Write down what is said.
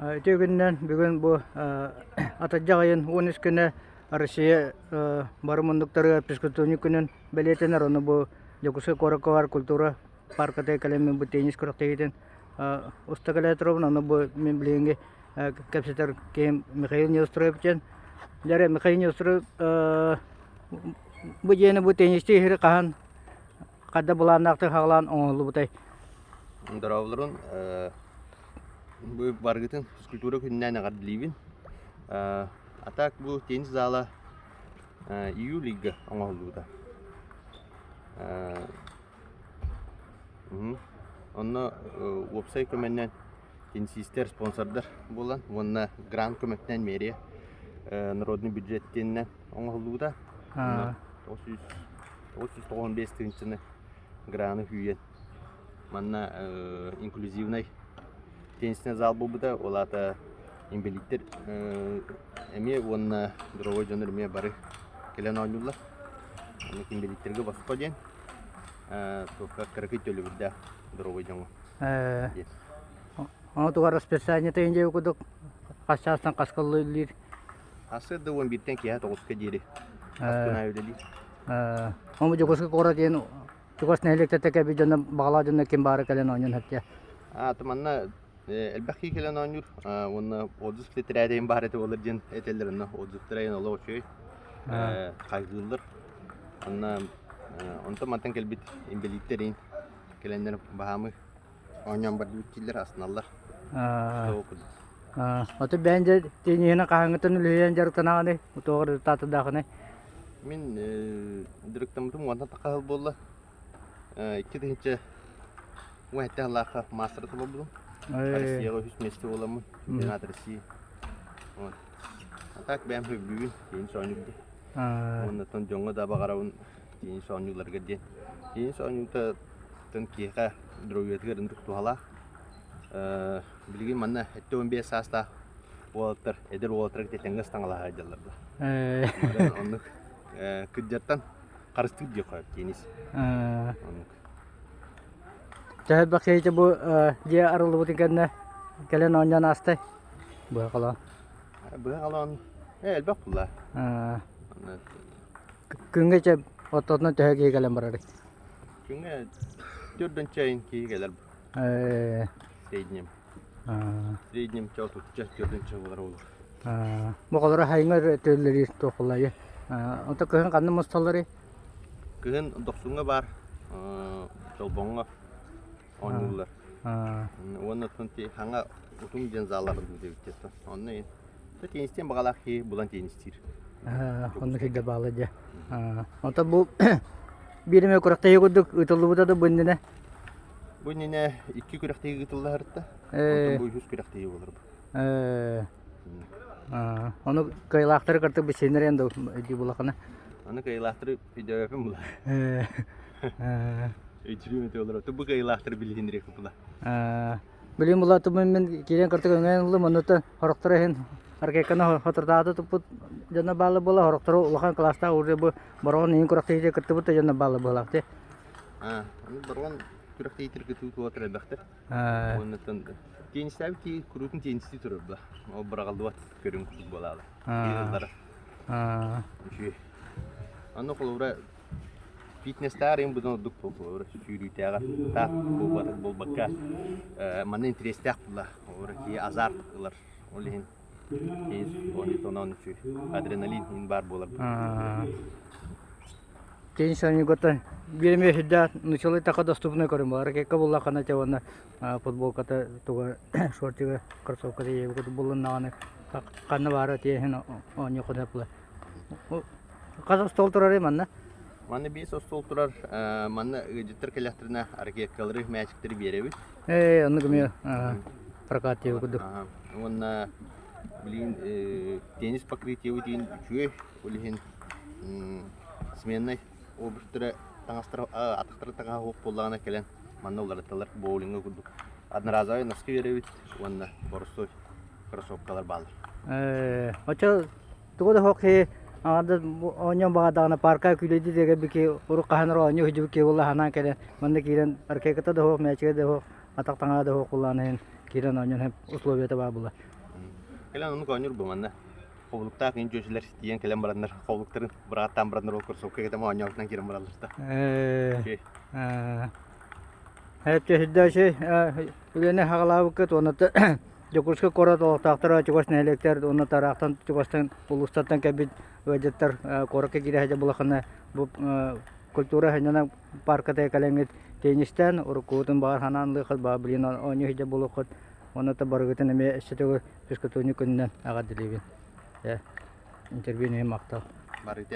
Үтүө күнүнэн бүгүн бу атырдьах ыйын 13 күнэ Россия бары муннуктарыгар физкультурник күнүн бэлиэтэнэр. Ону бу Дьокуускай куоракка баар культура паркатыгар кэлэн бу теннис күрэхтэһиитин уста кэлэ турабын. Ону бу мин билиҥҥи кэпсэтэр киһим Михаил Неустроев диэн. Дьэ Михаил Неустроев бу дьиэни бу теннистии иһири хаһан хайда былааннаахтык хаҕалаан оҥоһуллубутай? Дорооболорун бу барыгытын физкультура күнүнэн эҕэрдэлиибин. А так бу теннис зала июль ыйга оҥоһуллубута. Онно уопсай көмөннөн теннисистэр, спонсордар буолан уонна грант көмөтүнэн мэрия народный бюджет диэнинэн оҥоһуллубута. Онно 995 тыһыынчаны граны үүйэн манна инклюзивнай теннисный зал буолбута. Ол аата инбэлииттэр эмиэ уонна здоровой дьоннор эмиэ бары кэлэн оонньууллар. Оннук инбэлииттэргэ босхо диэн туохха кыракый төлөбүрдээх здоровой дьоҥҥо диэн. Ону тугар расписаниета индия курдук хас чаастан хаска үлэлиир? Сарсыарда 11-тэн киэһэ 9-ка диэри хас күн аайы үлэлиир. Ону Дьокуускай куорат диэн чугас нэһилиэктэртэ кэлбит дьоно баҕалаах дьоно ким баара кэлэн оонньоон сөптөө. А манна элбэх киһи кэлэн оонньуур уонна отзыв тэтэрээдэйин баар этэ буолар диэн этэллэр онно отзывтара эн олох үчүгэй хайгыыллар онно онтон мантан кэлбит инбэлииттэр иин кэлэннэр баһаамы оонньоон бардыбыт дииллэр астыналлар Аты бэйэн дьэ тенниһинэн хаһааҥҥыттан үлүһүйэн дьарыктанаҕыный? Туох результатыдаахыный? Мин дьарыктаммытым уонтан тахха сыл буолла. 2017 сыллаахха маастар буолбутум. Россияҕа үһүс миэстэ буоламмын, чемпионат России. Вот. А так бэйэм сөбүлүүбүн, теннис оонньуур диэн. Уонна дьоҥҥо да баҕарабын теннис оонньууларга диэн. Теннис оонньуута киһиэхэ доруобуйатыгар ынырык туһалаах. Билигин манна 75 саастаах уолаттар, эдэр уолаттар тэҥҥэ ыстаҥалаһа сылдьаллар да. Оннук кырдьартан харыстыыр диэххэ сөп теннис. Оннук. Төһө элбэх киһи бу дьиэ арыллыбытын кэннэ кэлэн оонньоон аастай? Быһа холоон. Быһа холоон элбэх буолла. Күҥҥэ чэ оттотунан төһө киһи кэлэн барарый? Күҥҥэ төрдөн чайын киһи кэлэр Среднем. Среднем ча отучча, төрдүнчэ буолар буолуо. Оҕолоро хайыҥар төллөрүй туохуллайы. Онто кыһын ханна мусталларый? Кыһын Дохсуҥҥа баар, Чолбоҥҥо оонньууллар. Уонна оттон хаҥа Утум диэн заллар эбит Онно теннистиэн баҕалаах киһи булан теннистиир. Онно киирдэ баала дьэ. Онтон бу биир эмэ күрэхтэһии курдук ыытыллыбыта да бу иннинэ Бу иннинэ икки күрэхтэһии ыытыллаһарта. Онтон бу үһүс күрэхтэһии буолар бу. Ону кыайылаахтары кытта билсиһиннэриэн да дии булахына. Аны кыайылаахтары өйдөөбөппүн була. Өйдүүрүм этэ олорор. Бу кыайылаахтары билиһиннэриэх була. Билим була тумун мин киирэн кыртык өҥөйөн ыллым оннуттан хорохторо иһин аркейканы хотордоото туппут дьоно баалла буола хорохторо улахан кылаастаах уже бу Бороҕон иһин күрэхтэһиитэ кыттыбыт да дьоно баалла буолаах дии. Аны Бороҕон күрэхтэһиитигэр кытыы тула элбэхтэр. Уонна теннистээбит киһи куруутун теннистии турар да. Ол быраҕыллыбат көрүҥ курдук буолаалы. Киһи Үчүгэй. Аны холобура фитнестээҕэр иһин быдан ордук холобура сүүрүүтээҕэр таах буолбатах буолбакка манна интэриэстээх буолла. Холобура киһи азарт ылар. Ол иһин теннис оонньуута онон үчүгэй. Адреналин иһин баар буолар. Теннис оонньуугуттан биир эмэ сүрдээх нууччалыы таха доступнай көрүҥ буолар. Ракетка буллаххына чэ уонна футболката туга шортига кроссовката ийэбит буллуннаҕына ханна баара тиэһин оонньуоххун сөп буолар. Хас остуол турарый манна? Манна биэс остуол турар. Манна ыалдьыттар кэллэхтэринэ ракеткалары, мээчиктэри биэрэбит. Ээ, оннук эмиэ прокат диэбит курдук. Уонна билигин теннис покрытиебыт иһин үчүгэй. Ол иһин сменнай обувьтара таҥастара атахтара таҥаһа суох буоллаҕына кэлэн манна уларыталлар боулиҥҥа курдук одноразовай носки биэрэбит уонна боростуой кроссовкалар бааллар. Ээ, оччо тугу да суох киһи аҥардас оонньоон баҕардаҕына парка күүлэйдии диэгэ киһи урут хаһан эрэ оонньуу сылдьыбыт киһи буолла санаан кэлэн манна киирэн аркейката да суох, мээчигэ да суох, атах таҥаһа да суох буоллаҕына иһин киирэн оонньоон условията баар буолар. Кэлэн оннук оонньуур бу манна. Хобулуктаах иин дьүөчүлэр тиийэн кэлэн бараннар хобулуктарын бырааттаан бараннар ол кроссовка кэтэн оонньообутунан киирэн бараллар да. Э Эптиэһирдээчи үлэни хаҕалаабыккыт уонна Дьокуускай куорат олохтоохторо чугас нэһилиэктэр уонна тараахтан чугастан улуустартан кэлбит ыалдьыттар куоракка киирэ сылдьар булахына бу культура сынньалаҥ пааркатыгар кэлэҥҥит теннистээн уруккубутун баҕар санаан ылыаххыт баҕар билигин оонньуу сылдьар буолуоххут уонна барыгытын эмиэ өссө төгүл физкультурник күнүнэн эҕэрдэлиибин. Интервью иһин махтал. Барыта.